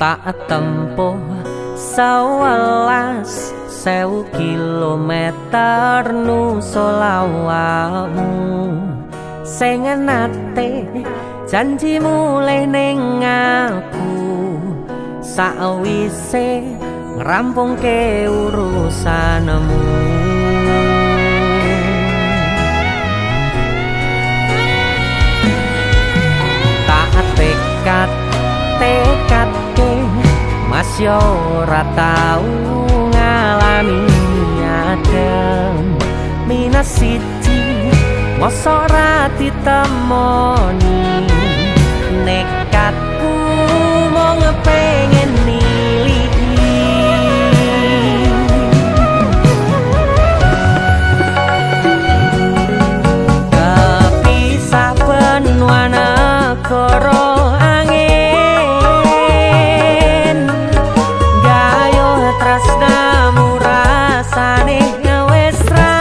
Tak tempuh 11.000 kilometer nusul awakmu sing nate janji mulih ning aku sakwise ngrampungke urusanmu. Tak tekad tekadke mas yo ora tau ngalami adem minus siji mosok ra ditemoni nekatku mung pengen niliki kepisah benua negara angin gayo tresnamu rasane wis ra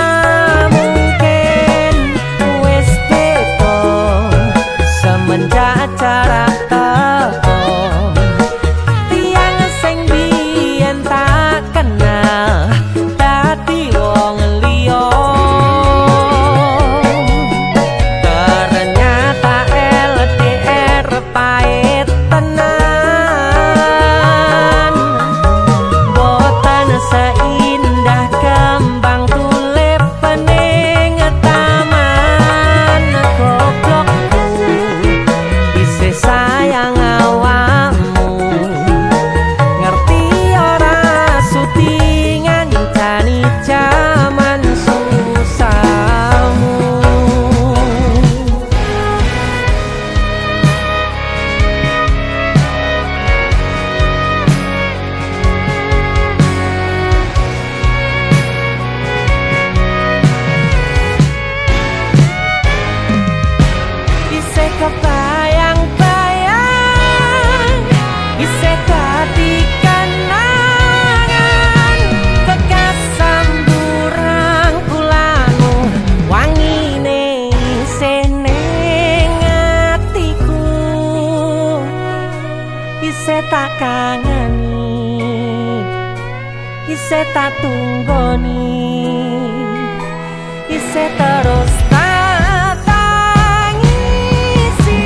mungkin wis beda semenjak jarak teko tiyang sing biyen tak kenal dadi wong liya ternyata LDR pahit tenan boten seindah kembang tulip ning taman goblokku isih sayang awakmu ngerti ora sudi ngancani jaman susahmu. Isih kebayang-bayang isih dadi kenangan kekasamburang kulamu wangine isih ning atiku isih tak kangeni isih tak tunggoni isih terus tak tangisi.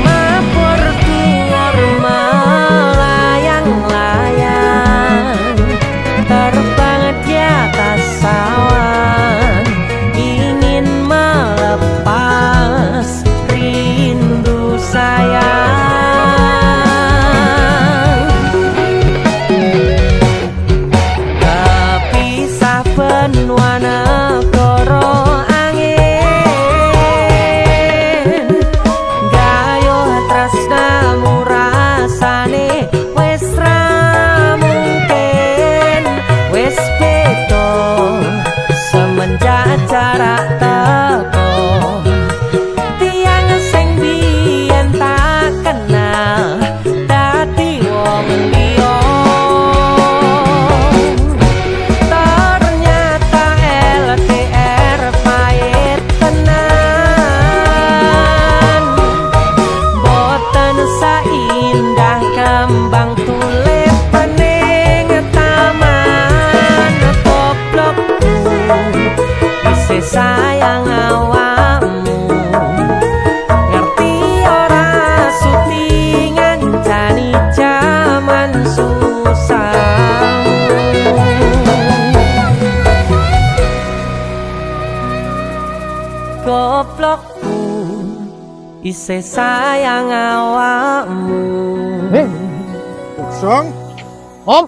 Mabur dhuwur melayang-layang terbang di atas awan ingin melepas rindu sayang kepisah benua negara angin gayo tresnamu rasane wis ra mungkin wis beda semenjak jarak teko tiyang sing biyen tak kenal dadi wong liya ternyata LDR pahit tenan boten saindah kembang tulip ning taman goblokku isih sayang awakmu ngerti ora sudi ngancani jaman susahmu goblokku isih sayang awakmu. Song. Om.